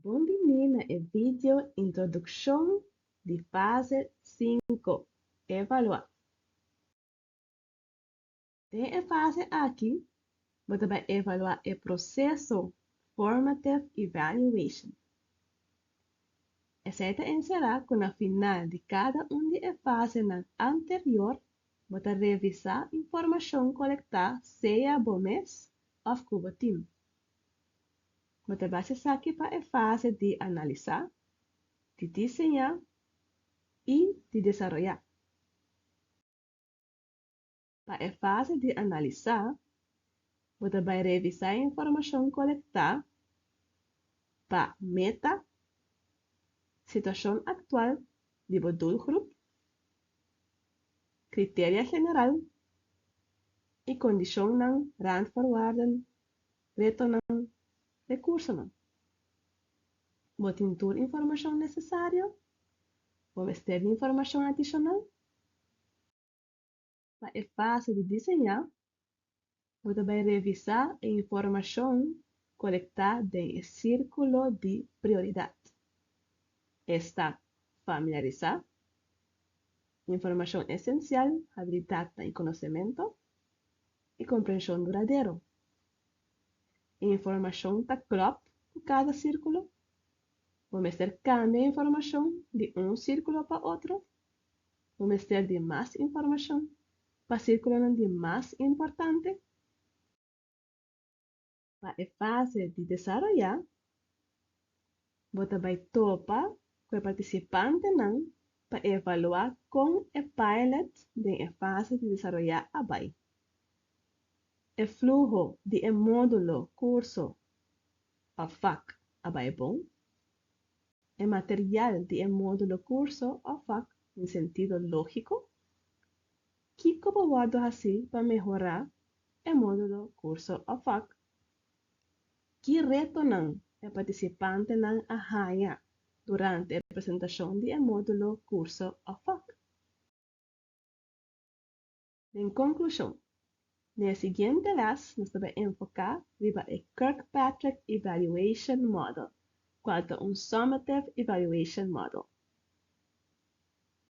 Bon bini na e video introdukshon di fase 5, evaluá. Den e fase aki, bo ta bai evaluá e proseso formative evaluation. Esei ta enserá ku na final di kada un di e fasenan anterior, bo ta revisá informashon kolektá sea bo mes òf ku bo tim. Bo ta hasi esaki pa e fase di analisá, di diseñá i di desaroyá. Pa e fase di analisá, bo ta bai revisá informashon kolektá pa meta, situashon aktual di bo doelgroep, kriteria general i kondishonnan, randvoorwaarden, retonan, rekursonan. Bo tin tur informashon nesesario? Bo mester di informashon adishonal? Pa e fase di diseñá, bo ta bai revisá e informashon kolektá den e sírkulo di prioridat. Esta familiarisá, informashon esensial, abilidat i konosementu, i komprenshon duradero. Informashon ta klòp ku kada sírkulo? Bo mester kambia informashon di un sírkulo pa otro? Bo mester di mas informashon pa sírkulonan di mas importante? Pa e fase di desaroyá, bo ta bai topa ku e partisipantenan pa evaluá kon e pilot den e fase di desaroyá a bai. E fluho di e módulo, kurso òf vak a bai bon? E material di e módulo, kurso òf vak tin sentido lógiko? Kiko por wòrdu hasí pa mehorá e módulo, kurso òf vak? Ki retonan e partisipantenan a haña durante e presentashon di e módulo, kurso òf vak? En konklushon, den siguiente les nos ta bai enfoká riba e Kirkpatrick Evaluation Model, kual ta un Summative Evaluation Model.